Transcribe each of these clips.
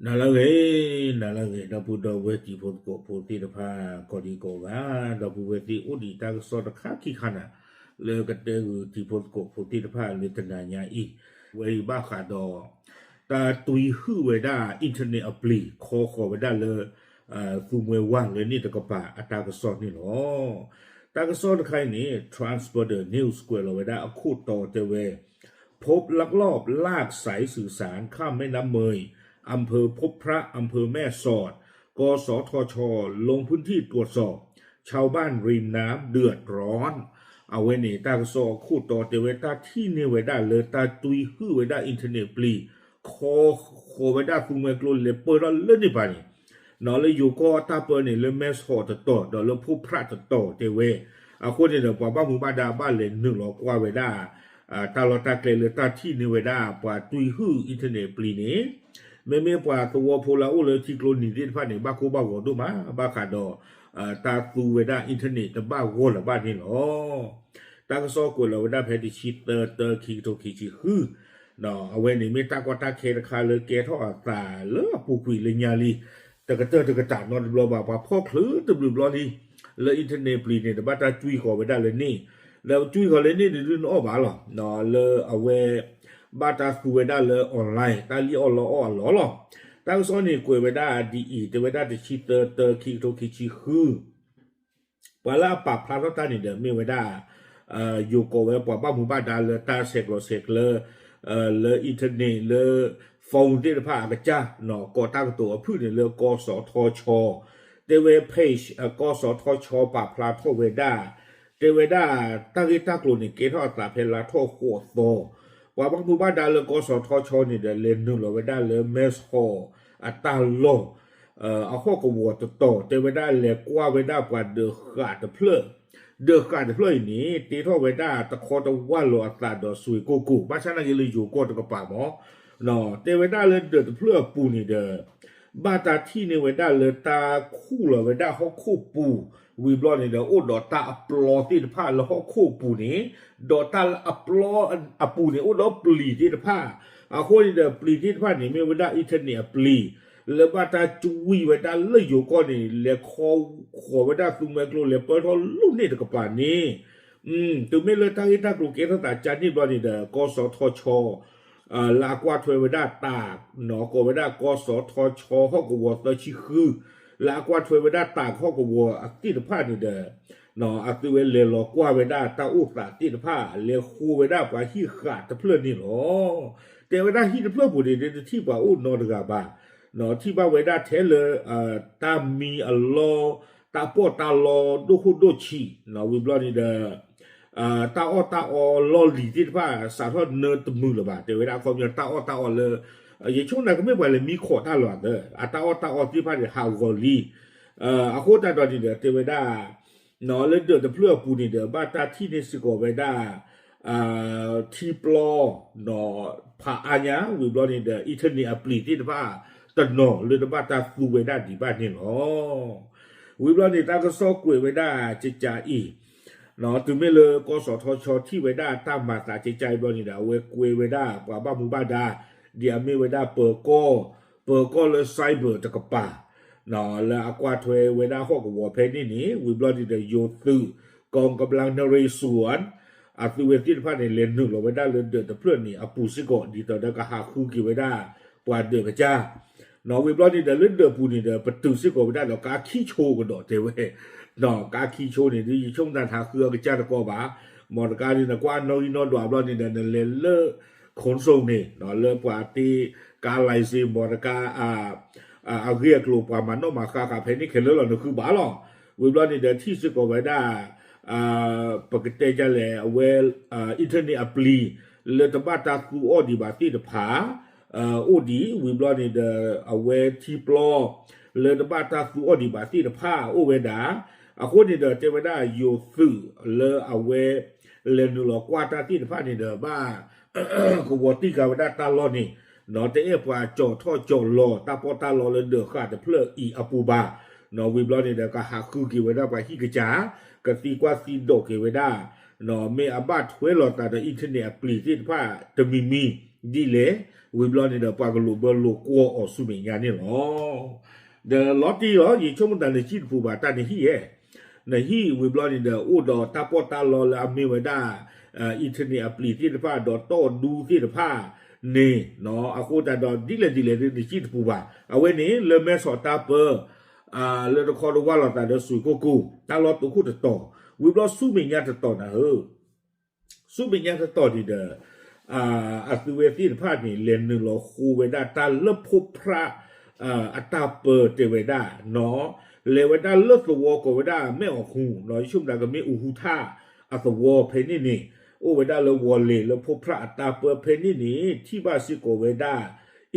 နၤလၢအဂ့ၤ, နၤလၢအဂ့ၤ ဒီပုၢ်ဒီဝဲၢ်တံၤဖိသကိးဖိသ့ၣ်တဖၣ် ကိးဒံကိးဂၤ, ဒီပုၢ်ဝဲၢ်သ့ၣ်အိၣ်ဒံးတၢ်ကစီၣ်တခါခံခါနၤ လၢကတဲဂုာ်တံၤဖိသကိးဖိသ့ၣ်တဖၣ်လၢတနၤညါအံၤ, ဝဲအံၤဘၣ်ဃးဒီး တၢ်တွံၢ်ဟုၣ်ဝဲဒၣ် internet အပျံၤ ခီဃီၤဝဲဒၣ်လၢ သူမှဲဝါလၢန့ၣ်တကပၤအတၢ်ကစီၣ်န့ၣ်လီၤ. တၢ်ကစီၣ်တခါအံၤန့ၣ် Transporter News ကွဲးလီၤဝဲဒၣ်အခိၣ်တီတဲဝဲ พบลักลอบลากสายสื่อสารข้ามแม่น้ำเมย อำเภอพบพระ อำเภอแม่สอด กสทช ลงพื้นที่ตรวจสอบ ชาวบ้านริมน้ำเดือดร้อน အဝဲန့ၣ် တၢ်ကစီၣ်အခိၣ်တီတဲဝဲတၢ်ထံၣ်န့ၢ်ဝဲဒၣ်လၢတၢ်တွံၢ်ဟုၣ်ဝဲဒၣ် internet ပျံၤ ခီဃီၤဝဲဒၣ်သူမှဲကျိလဲၤပၢၢ်ထီၣ်လၢန့ၣ်ပၤန့ၣ် နီၢ်လၢယိၤကီၢ်တၢ်ပၢန့ၣ် လၢမဲဆီးတတီၤ ဒီးလၢဖိဖြးတတီၤတဲဝဲ, အဃိန့ၣ်ဒီး ပှၤဘၣ်မူဘၣ်ဒါဘၣ်လဲၤနုာ်လီၤကွၢ်ဝဲဒၣ် တၢ်လီၢ်တၢ်ကျဲလၢတၢ်ထံၣ်န့ၢ်ဝဲဒၣ် ပှၤတွံၢ်ဟုၣ် internet ပျံၤန့ၣ်, မ့မ့ၢ်ပှၤသဝီဖိလၢအအိၣ်လၢထံကျိနံၤသ့ၣ်တဖၣ်န့ၣ် ဘၣ်ကိၢ်ဘၣ်ဂီၤဒိၣ်မး ဘၣ်ဃးဒီး တၢ်သူဝဲဒၣ် internet တဘၣ်ဂီၢ်လၢၤဘၣ်န့ၣ်လီၤ. တၢ်ကစီၣ်ကွဲးလီၤဝဲဒၣ်ဖဲတဆံသၢ သၢ ခံကထိခံဆံဃု, အဝဲန့ၣ်မ့ၢ်တၢ်ကီတၢ်ခဲတခါလၢကဲထီၣ်အသးလၢအပူၤကွံာ်လၢညါလံ, တကတၢၢ်တကတၢၢ်နီတဘျီဘၣ် ပှၤဖီၣ်ချုးတဘျုးဘျီလံ, လၢ internet ပျံၤန့ၣ် တဘၣ်တၢ်တွံၢ်ဃီၤဝဲဒၣ်လၢန့ၣ်, ဒီးတွံၢ်ဃီၤလၢန့ၣ်တဒုန့ၣ်အီၣ်ဘၣ်လီၤ, လၢအဝဲ ဘၣ်တၢ်သူဝဲဒၣ်လၢ online တၢ်လံၣ်အီၣ်လီအီၣ်အလီၢ်လီၤ. တၢ်ကစီၣ်န့ၣ်ကွဲးဝဲဒၣ်ဒ်အံၤ, တဲဝဲဒၣ်တဆံသၢ သၢ ခံကထိခံဆံဃု ပှၤလၢအပာ်ဖျါထီၣ်တၢ်န့ၣ်ဒီးမ့ၢ်ဝဲဒၣ် ယိၤကိးဝဲပှၤဘၣ်မူဘၣ်ဒါလၢတၢ်ဆဲးကျိးဆဲးကျၢ လၢ internet လၢ phone သ့ၣ်တဖၣ်အကစၢ်, ကိးတၢ်ကတိၤအဖုၣ်န့ၣ်လၢ ကီၢ်စီၤထီဆီ, တဲဝဲ page ကီၢ်စီၤထီဆီပာ်ဖျါထီၣ်ဝဲဒၣ်, တဲဝဲဒၣ် တၢ်ဂ့ၢ်တၢ်ကျိၤန့ၣ် ကဲထီၣ်အသးဖဲလါထီၣ်ဃိးသီ, ပှၤဘၣ်မူဘၣ်ဒါလၢကီၢ်စီၤထီဆီန့ၣ်ဒီး လဲၤနုာ်လီၤဝဲဒၣ်လၢမဲဆီးအတၢ်လီၢ် အဟီၣ်ကဝီၤတတီၤ, တဲဝဲဒၣ်လဲၤကွၢ်ဝဲဒၣ်ပှၤဒၢးဃာ်တဖျၢၣ်, ဒၢးဃာ်တဖျၢၣ်အံၤန့ၣ် တ့ထီၣ်ဝဲဒၣ်တခီတဝၢ်လီၤအသးဒီးစွ့ၢ်ကိၢ်ကိၢ်, ဘၣ်ဆၣ်နာ်က့လၢယိၤကီၢ်တကပၤမး, တဲဝဲဒၣ်လၢဒၢးတဖျၢၣ်အပူၤန့ၣ်ဒီး ဘၣ်တၢ်ထံၣ်န့ၢ်ဝဲဒၣ်လၢတၢ်ခူၣ်လီၤဝဲဒၣ်ဟီၣ်ခိၣ်ပူၤ, ဝံၤဘျီန့ၣ်ဒီး အိၣ်ဒီးတၢ်အပျီသ့ၣ်တဖၣ်လၢဟီၣ်ခိၣ်ပူၤန့ၣ်, ဒီးတၢ်အပျီအပူၤန့ၣ် အိၣ်ဒီးပျံၤသ့ၣ်တဖၣ်, အဃိန့ၣ်ဒီးပျံၤသ့ၣ်တဖၣ်န့ၣ် မ့ၢ်ဝဲဒၣ် internet အပျံၤ လၢဘၣ်တၢ်ကွံာ်ဝဲဒၣ်လၢယိၤကီၢ်န့ၣ် လဲၤခီဃီၤဝဲဒၣ်သူမှဲကျိလဲၤပၢၢ်ထီၣ်လၢန့ၣ်တကပၤန့ၣ်, တုၤမ့ၢ်လၢတၢ်ဂ့ၢ်တၢ်ကျိၤကဲထီၣ်သးကန့ၣ်ဘျီန့ၣ်ဒီး ကီၢ်စီၤထီဆီ လၢအကွၢ်ထွဲဝဲဒၣ်တၢ်, ကိးဝဲဒၣ်ကီၢ်စီၤထီဆီဟီၣ်ကဝီၤသၢဆံဃု, လၢအကွၢ်ထွဲဝဲဒၣ်တၢ်ဟီၣ်ကဝီၤအသ့ၣ်တဖၣ်န့ၣ်ဒီး အသုဝဲလဲၤလီၤကွၢ်ဝဲဒၣ်တၢ်အိၣ်သးသ့ၣ်တဖၣ် လဲၤဃိဝဲဒၣ်ပှၤဟံၣ်ဃာ်တဖျၢၣ်န့ၣ်လီၤ. တဲဝဲဒၣ်ဟံၣ်တဖျၢၣ်ပူၤန့ၣ် တထံၣ်ပှၤအိၣ်နီတဂၤဘၣ်, ထံၣ်ဘၣ်ဝဲဒၣ်ထဲလၢ တၢ်မံအလီၢ်, တၢ်ပီးတၢ်လီဒိၣ်ခိၣ်ဒိၣ်ဆံး, ဝံၤဘျီန့ၣ်ဒီး တၢ်အီၣ်တၢ်အီလီၢ်လံၤသ့ၣ်တဖၣ် စးထီၣ်နၢတမုာ်လၢၤဘၣ်, တဲဝဲဒၣ်အခီပညီတၢ်အီၣ်တၢ်အီလၢ ယဆိကမိၣ်ကမ့ၢ်ပှၤလဲၤမံခိးတၢ်လီၤသၢ, အတၢ်အီၣ်တၢ်အီသ့ၣ်တဖၣ်န့ၣ် ဟးဂီၤလံ, အဃိသတးဒီးန့ၣ်ဒီး တဲဝဲဒၣ် လၢဒၢးတဖျၢၣ်အပူၤန့ၣ်ဒီး ဘၣ်တၢ်ထံၣ်န့ၢ်စ့ၢ်ကီးဝဲဒၣ် ထံပျီ ဖးအါညါ ဝံၤဘျီန့ၣ်ဒီး internet အပျံၤသ့ၣ်တဖၣ်တနီၤလၢတဘၣ်တၢ်သူဝဲဒၣ်ဒံးဘၣ်န့ၣ်လီၤ. ဝံၤဘျီန့ၣ် တၢ်ကစီၣ်ကွဲးဝဲဒၣ်ကကးအံၤ, တုၤမ့ၢ်လၢကီၢ်စီၤထီဆီထံၣ်ဝဲဒၣ်တၢ်မၤသးကကးအံၤဘျီန့ၣ်ဒီး အဝဲကွဲဝဲဒၣ်ပှၤဘၣ်မူဘၣ်ဒါ ဒ်အမ့ၢ်ဝဲဒၣ်ပၢၤကီၢ်, ပၢၤကီၢ်လၢ cyber တကပၤ လၢအကွၢ်ထွဲဝဲဒၣ်ဟီၣ်ကဝီၤဖဲန့ၣ်န့ၣ် ဝံၤဘျီန့ၣ်ဒီး ယိၤသုး กองกำลังนเรศวร အသုဝဲသ့ၣ်တဖၣ်န့ၣ် လဲၤနုာ်လီၤဝဲဒၣ်လၢဒၢးတဖျၢၣ်န့ၣ်အပူၤစ့ၢ်ကီး ဒ်သိးဒီးကဟးဃုက့ၤဝဲဒၣ်ပှၤဒၢးကစၢ်, ဝံၤဘျီန့ၣ်ဒီး လၢဒၢးပူၤန့ၣ်ဒီး ပတုာ်စ့ၢ်ကီးဝဲဒၣ်ဒီးကါခံဆိကဒီးတဲဝဲ, ကါခံဆိန့ၣ် ဒ်ယဆိကမိၣ်သးနဟးဃုအကစၢ်တကီဘၣ်, မ်တကါန့ၣ် နကွၢ်နီၣ်ဂံၢ်နီၣ်ဒွးဘျီန့ၣ်ဒီး နလဲၤလၢ ခူစိၤန့ၣ် လၢပှၤတ့ကါ license မ်တကါ အဂ့ၢ်အကျိၤ ပှၤမၤနီၣ်မၤဃါဃာ်ဖဲန့ၣ်ခဲလၢာ်လီၤ နဃုဘၣ်လီၤ. ဝံၤဘျီန့ၣ်ဒီး ထံၣ်စ့ၢ်ကီးဝဲဒၣ် ပကတဲဒ်လဲၣ် အဝဲ internet အပျံၤ လၢတဘၣ်တၢ်သူအီၣ်ဒံးဘၣ်သ့ၣ်တဖၣ် အိၣ်ဒံး ဝံၤဘျီန့ၣ်ဒီး အဝဲထံပျီ လၢတဘၣ်တၢ်သူအီၣ်ဒံးဘၣ်သ့ၣ်တဖၣ်အိၣ်ဝဲဒၣ်, အဃိန့ၣ်ဒီး တဲဝဲဒၣ်ယိၤသုးလၢအဝဲ လဲၤနုာ်လီၤကွၢ်တၢ်သ့ၣ်တဖၣ်န့ၣ်ဒီး ဘၣ်ကဝီၤတံၢ်ကၤဝဲဒၣ်တၢ်လီၢ်န့ၣ် တအဲၣ်ပှၤကၠီၤထီၣ်ကၠီၤလီၤတၢ်ပီးတၢ်လီလၢဒၢးဃာ်တဖျၢၣ်အံၤအပူၤဘၣ်, ဝံၤဘျီန့ၣ်ဒီး ကဟးဃုက့ၤဝဲဒၣ်ပှၤဟံၣ်ကစၢ်, ကသံကွၢ်သံဒိးက့ၤဝဲဒၣ်, မ့ၢ်အဘၣ်ထွဲလိာ်သးဒီး internet အပျံၤသ့ၣ်တဖၣ်တမံၤမံၤ ဒ်လဲၣ်, ဝံၤဘျီန့ၣ်ဒီး ပှၤကလိာ်ဘၢလိာ်ကွီၢ်အီၤဆူမဲာ်ညါန့ၣ်လီၤ. ဒီးလီၤတံၢ်လီၤ ယဆိကမိၣ်သးနစံၣ်တပူၤဘၣ်တၢ်နဟံၣ်ဧါ, နဟံၣ်ဝံၤဘျီန့ၣ်ဒီး အိၣ်ဒီးတၢ်ပီးတၢ်လီလၢအမ့ၢ်ဝဲဒၣ် internet အပျံၤသ့ၣ်တဖၣ် ဒီးတီၢ်ဒူသ့ၣ်တဖၣ်န့ၣ်, အဃိသတးဒီး ဒ်လဲၣ်ဒ်လဲၣ်ဒ်နစံၣ်တပူၤဘၣ်. အဝဲန့ၣ် လၢမဲဆီးတၢ်ပၢ လၢတခီတဝၢ်လိာ်သးဒီး စွ့ၣ်ကိၣ်ကိၣ် တၢ်လီၢ်တိာ်ခိၣ်တတီၤ, ဝံၤဘျီဆူမဲာ်ညါတတီၤနၤဧၢ ဆူမဲာ်ညါတတီၤန့ၣ်ဒီး အသုဝဲသ့ၣ်တဖၣ်န့ၣ် လဲၤနုာ်လီၤဃိဝဲဒၣ်တၢ်လၢဖိဖြၣ် အတၢ်ပၢတဲဝဲဒၣ်နီၤ, လဲၤဝဲဒၣ်လၢသဝီကိးဝဲဒၣ်မဲၣ်အီၤခူနီၤ, ယဆိကမိၣ်သးကမ့ၢ်အူဟူထၣ်အသဝီဖဲန့ၣ်န့ၣ်, အိၣ်ဝဲဒၣ်လၢဝီၤလ့ၤလၢဖိဖြၣ်အတၢ်ပၢဖဲန့ၣ်န့ၣ် ထံၣ်ဘၣ်စ့ၢ်ကီးဝဲဒၣ်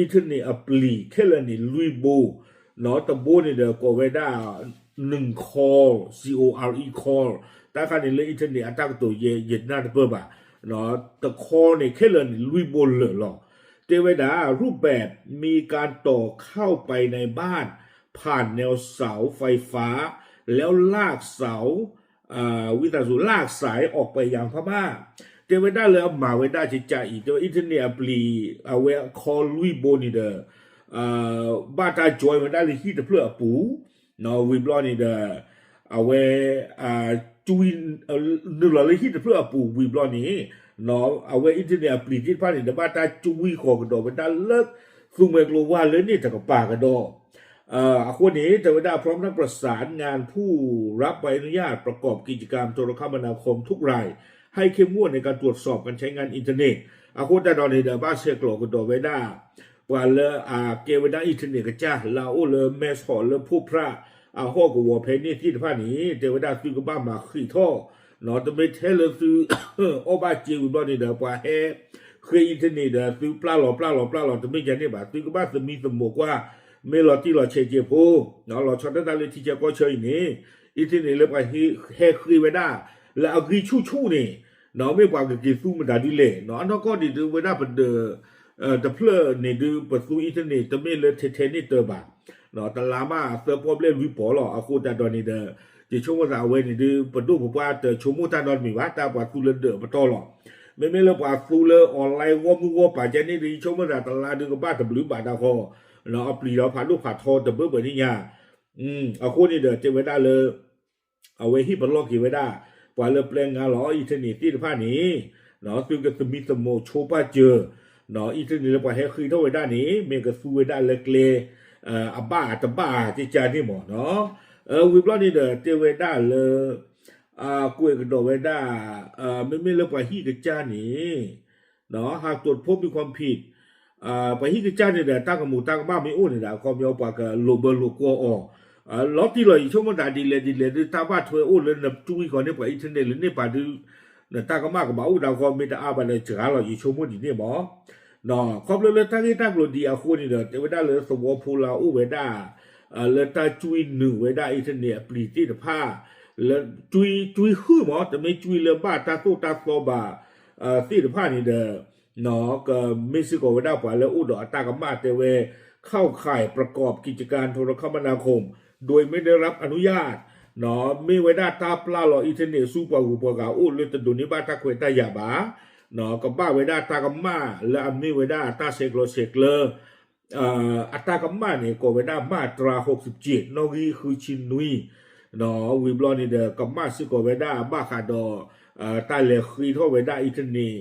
internet အပျံၤခဲလၢာ်န့ၣ် လွံၢ်ဘိ နီၤ, တဘိန့ၣ်ဒီးကိးဝဲဒၣ် နုၣ် call, C O R E call, တၢ်ခါန့ၣ်လၢ internet အတၢ်ကတိၤယဲ ယနၢ်တပၢၢ်ဘၣ်, တ call န့ၣ် ခဲလၢာ်န့ၣ် လွံၢ်ဘိလၢာ်လီၤ. တဲဝဲဒၣ် รูปแบบมีการต่อเข้าไปในบ้าน ผ่านแนวเสาไฟฟ้า แล้วลากเสา ဝံသးစူၤ ลากสายออกไปยังพม่า တဲဝဲဒၣ်လၢအမၤဝဲဒၣ်ကကးအံၤ တဲဝဲ internet အပျံၤ အဝဲ call လွံၢ်ဘိန့ၣ်ဒီး ဘၣ်တၢ် join ဝဲဒၣ်လၢဟံၣ်တဖျၢၣ်အပူၤ, ဝံၤဘျီန့ၣ်ဒီး အဝဲ နုာ်လီၤလၢဟံၣ်တဖျၢၣ်အပူၤဝံၤဘျီန့ၣ် အဝဲ internet အပျံၤသ့ၣ်တဖၣ်န့ၣ်ဒီး ဘၣ်တၢ်ကွံဃီၤကဒီးဝဲဒၣ်လၢ သူမှဲကျိဝါလၢန့ၣ်တကပၤကဒီး အဃိန့ၣ် တဲဝဲဒၣ် พร้อมทั้งประสานงานผู้รับใบอนุญาตประกอบกิจการโทรคมนาคมทุกราย ให้เข้มงวดในการตรวจสอบการใช้งานอินเทอร์เน็ต အဃိသတးဒီးန့ၣ်ဒီး ဘၣ်ဆဲးကျိးကဒီးဝဲဒၣ် ပှၤလၢအကဲဝဲဒၣ် internet ကစၢ် လၢအအိၣ်လၢမဲဆီးလၢဖိဖြၣ်အဟီၣ်ကဝီၤဖဲန့ၣ်သ့ၣ်တဖၣ်န့ၣ် တဲဝဲဒၣ်သုကဘၣ်မၤဃံးထီၣ် တမ့ၢ်ထဲလၢသု အီၣ်ဘၣ်စ့ဝံၤဘျီန့ၣ်ဒီး ပှၤဟဲဃ့ internet ဒီး သုပျၢ်လီၤပျၢ်လီၤပျၢ်လီၤ တမ့ၢ်ဒ်န့ၣ်ဘၣ် သုကဘၣ်သမံသမိးကွၢ် မ့ၢ်လီၤတံၢ်လီၤဆဲးက့ၤဖိ လီၤဆီဒၣ်တၢ်လၢထံဆၢကီၢ်ဆၢအံၤန့ၣ် internet လၢပှၤဟဲဃ့ဝဲဒၣ် လၢအဂံၢ်ဆူၣ်ဆူၣ်န့ၣ် မ့ၢ်ပှၤကက့ၤသူမတၤဒ်လဲၣ် အနီၢ်ကီၢ်ဒံးဒုးဝဲဒၣ်ပဒၢး တဖျၢၣ်န့ၣ်ဒုး ပသူ internet တမ့ၢ်လၢထဲထဲန့ၣ်တၢ်ဘၣ် တလါမးသၢပီၣ်ဘျဲၣ်လွံၢ်ပီၣ်လီၤ အဃိသတးဒီးန့ၣ်ဒီး ယဆိကမိၣ်သးအဝဲန့ၣ်ဒုး ပဒိၣ်ပပှၢ်တဆိကမိၣ်တၢ်နီတမံၤဘၣ် တၢ်ပှၤသူလၢဒၢးပတီၢ်လီၤ မ့မ့ၢ်လၢပှၤသူလၢ online ဂီၢ်မုၢ်ဂီၢ်ပၤကဲန့ၣ်ဒုး ယဆိကမိၣ်သးတလါဒုးကဘၣ်တဘျုးဘၣ်တၢ်ဃီ အပျံၤဒီးဖးဒိၣ်ဖးထီတဘၢဘၢန့ၣ်ညါ အဃိန့ၣ်ဒီးတဲဝဲဒၣ်လၢ အဝဲဟ့ၣ်ပလီၢ်က့ၤဝဲဒၣ် ပှၤလၢပျဲငါလီၤ internet သ့ၣ်တဖၣ်န့ၣ် သုကသမံသမိးဆိပာ်စၢၤ internet လၢပှၤဟဲဃ့ထီၣ်ဝဲဒၣ်န့ၣ် မ့ၢ်ကသူဝဲဒၣ်လၢကျဲ အဘၣ်တဘၣ်ကကန့ၣ်မ့ၢ်နီၤ ဝံၤဘျီန့ၣ်ဒီးတဲဝဲဒၣ်လၢ ကွဲးကဒီးဝဲဒၣ် မ့မ့ၢ်လၢပှၤဟံၣ်ကစၢ်န့ၣ် หากตรวจพบมีความผิด ပှၤဟံၣ်ကစၢ်န့ၣ်ဒီး တၢ်ကမူးတၢ်ကမၣ်မ့ၢ်အိၣ်န့ၣ်ဒီး အခီပညီပှၤကလိာ်ဘၢလိာ်ကွီၢ်အီၤ လီၤတံၢ်လီၤ ယဆိကမိၣ်သးဒ်လဲၣ်ဒ်လဲၣ်ဒုး တၢ်ဘၣ်ထွဲအိၣ်လၢနကွံဃီၤန့ၢ်ပှၤ internet လၢန့ၢ်ပာ်ဒုး နတၢ်ကမၣ်ကဘၣ်အိၣ်ဒၣ်ဃီ မ့ၢ်တအါဘၣ်ဒီးစှၤလီၤ ယဆိကမိၣ်ဒ်န့ၣ်မ့ၢ် ခီဖျိလၢတၢ်ဂ့ၢ်တၢ်ကျိၤဒ်အဃိန့ၣ်ဒီး တဲဝဲဒၣ်လၢသဝီဖိလၢအအိၣ်ဝဲဒၣ် လၢတၢ်ကွံနုာ်ဝဲဒၣ် internet အပျံၤသ့ၣ်တဖၣ် လၢ ကွံဟုၣ်မ့ၢ် တမ့ၢ်ကွံလၢဘၣ်တၢ်သိၣ်တၢ်သီဘၣ် သ့ၣ်တဖၣ်န့ၣ်ဒီး ကမ့ၢ်စ့ၢ်ကီးဝဲဒၣ်ပှၤလၢအိၣ်ဒီးအတၢ်ကမၣ်တဲဝဲ เข้าข่ายประกอบกิจการโทรคมนาคม โดยไม่ได้รับอนุญาต မ့ၢ်ဝဲဒၣ်တၢ်ပျၢ်လီၤ internet ဆူပှၤဂုၤပှၤဂၤအိၣ်လၢတဒိးန့ၢ်ဘၣ်တၢ်ခွဲးတၢ်ယာ်ဘၣ် ကဘၣ်ဝဲဒၣ်တၢ်ကမၣ်လၢအမ့ၢ်ဝဲဒၣ်တၢ်ဆဲးကျိးဆဲးကျၢ အတၢ်ကမၣ်န့ၣ် ကိးဝဲဒၣ် มาตราหกสิบเจ็ด နီၣ်ဂံၢ်ဃုဆံနွံ ဝံၤဘျီန့ၣ်ဒီး ကမၣ်စ့ၢ်ကီးဝဲဒၣ်ဘၣ်ဃးဒီး တၢ်လဲၤဃ့ထီၣ်ဝဲဒၣ် internet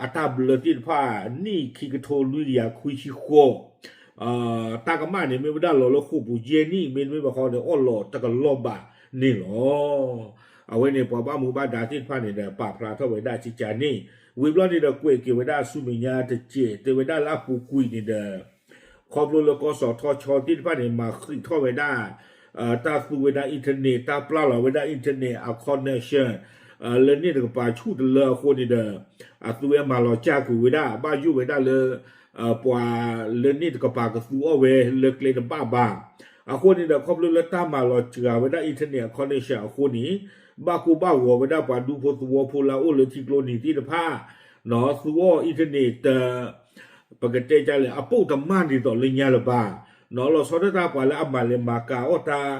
အတၢ်ဘျၢသ့ၣ်တဖၣ် နံၣ်ခံကထိလွံၢ်ကယၤခွံဆံဃိး တၢ်ကမၣ်န့ၣ် မ့ၢ်ဝဲဒၣ်လီၤလၢဃိာ်ပူၤယဲၢ်နံၣ် မ့တမ့ၢ်ဘၣ်ဃီန့ၣ် အီၣ်လီၤတကလီၢ်ဘၣ်န့ၣ်လီၤ. အဝဲန့ၣ် ပှၤဘၣ်မူဘၣ်ဒါသ့ၣ်တဖၣ်န့ၣ်ဒီး ပာ်ဖျါထီၣ်ဝဲဒၣ်ကကန့ၣ် ဝံၤဘျီန့ၣ်ဒီး ကွဲးက့ၤဝဲဒၣ်ဆူမဲာ်ညါတစဲး တဲဝဲဒၣ်လၢအပူၤကွံာ်န့ၣ်ဒီး ခီဖျိလၢကီၢ်စီၤထီၣ်ဆီသ့ၣ်တဖၣ်န့ၣ် မၤဃံးထီၣ်ဝဲဒၣ် တၢ်သူဝဲဒၣ် internet တၢ်ပျၢ်လီၤဝဲဒၣ် internet အ connection လၢန့ၣ်တကပၤဆူၣ်တလၢအဃိန့ၣ်ဒီး အသုဝဲမၤလီၤစၢ်ကွံာ်ဝဲဒၣ် ဘၣ်ယိၣ်ဝဲဒၣ်လၢ ပှၤလၢန့ၣ်တကပၤကသူအီၤဝဲလၢကျဲတဘၣ်ဘၣ်. အဃိန့ၣ်ဒီး ခီဖျိလၢတၢ်မၤလီၤစှၤဝဲဒၣ် internet အ connection အဃိန့ၣ် ဘၣ်ကိၢ်ဘၣ်ဂီၤဝဲဒၣ်ပှၤဒူဖိသဝီဖိလၢအအိၣ်လၢထံကျိနံၤသ့ၣ်တဖၣ် သူအီၤ internet တ ပကတဲကလဲၣ် အပိာ်တမၢ်ဒ်သိးလၢညါလၢၤဘၣ်. လီၤဆီဒၣ်တၢ်ပှၤလၢအမၤလဲၤမၤကၤအီၣ်တၢ်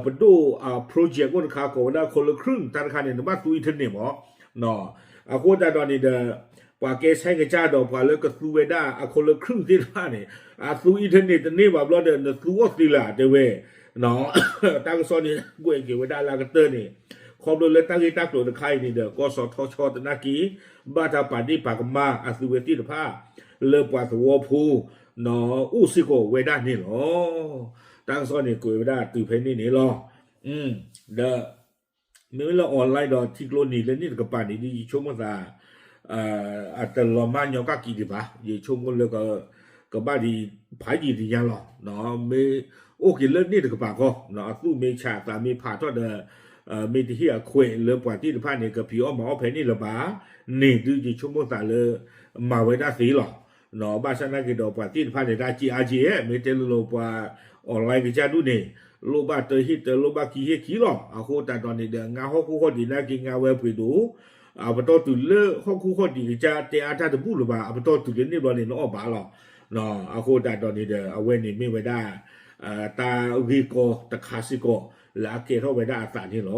ပဒိၣ် project အိၣ်တခါ ကိးဝဲဒၣ် คนละครึ่ง တၢ်တခါန့ၣ် နဘၣ်သူ internet မ့ၢ် အဃိသတးဒီးန့ၣ်ဒီး ပှၤကဲဆဲကစၢ်ဒီးပှၤလၢကသူဝဲဒၣ်အခိၣ်လၢခရုၣ်သ့ၣ်တဖၣ်န့ၣ် အသူ internet တန့ၢ်ဘၣ်ဘျီဒီး နသူအီၤသ့လၢတဲဝဲ, တၢ်ကစီၣ်န့ၣ် ကွဲးက့ၤဝဲဒၣ်လၢအကတၢၢ်န့ၣ်, ခီဖျိလၢတၢ်ဂ့ၢ်တၢ်ကျိၤတခါအံၤန့ၣ်ဒီး ကီၢ်စီၤထီၣ်ဆီတနာ်က့ ဘၣ်တၢ်ပာ်ဒ့ၣ်ပာ်ကမၣ်အသုဝဲသ့ၣ်တဖၣ် လၢပှၤသဝီဖိ အိၣ်စ့ၢ်ကီးဝဲဒၣ်န့ၣ်လီၤ. တၢ်ကစီၣ်န့ၣ်ကွဲးဝဲဒၣ်တုၤဖဲန့ၣ်န့ၣ်လီၤ. ဒီး မ့မ့ၢ်လၢ online ဒီးထံကျိနံၤလၢန့ၣ်တကပၤန့ၣ် ဒ်ယဆိကမိၣ်သး အတလီၤမၢ်ညီကၣ်ကံၤဒံးဘၣ်, ယဆိကမိၣ်လၢ ကဘၣ်ဒံးဖးယံာ်တညါလီၤ. မ့ၢ်အိၣ်က့ၤလၢန့ၣ်တကပၤဃီ အသူၣ်မ့ၢ်ဆးသးမ့ၢ်ဖးထီၣ်ဒီး မ့ၢ်တဟ့ၣ်အခွဲးလၢပှၤသ့ၣ်တဖၣ်န့ၣ် ကဖံးအီၣ်မၤအီၣ်ဖဲန့ၣ်လၢၤဘၣ်န့ၣ် ဒ်ယဆိကမိၣ်သးလၢ မၤဝဲဒၣ်သ့လီၤ. ဘၣ်ဆၣ်နာ်က့ဒီးပှၤသ့ၣ်တဖၣ်န့ၣ် တၢ်က့အါက့ မ့ၢ်တဲလိၤလိၤပှၤ online ကစၢ်ဒူၣ်န့ၣ် လိၣ်ဘၣ်တၢဟ့ၣ်တၢ လိၣ်ဘၣ်ခံဟ့ၣ်ခံလီၤ. အဃိသတးဒီးန့ၣ်ဒီး ငါဟီၣ်ခိၣ်ဟီၣ်ဒံးနာ်က့ ငါဝဲပှ့ၤဒိၣ် အပတီၢ်တုၤလၢဟီၣ်ခိၣ်ဟီၣ်ဒံးကစၢ်တဲအါတၢ်တဘူၣ်လၢၤဘၣ်, အပတီၢ်တုၤလၢန့ၣ်ဘျီန့ၣ် နအီၣ်ဘၣ်လီၤ. အဃိသတးဒီးန့ၣ်ဒီး အဝဲန့ၣ်မ့ၢ်ဝဲဒၣ် တၢ်ဂ့ၢ်ကီတခါစ့ၢ်ကီး လၢအကဲထီၣ်ဝဲဒၣ်အသးန့ၣ်လီၤ.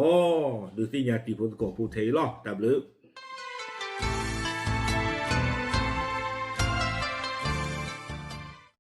ဒုးသ့ၣ်ညါတံၤဖိသကိးဖိထဲအံၤလီၤ. တၢ်ဘျုး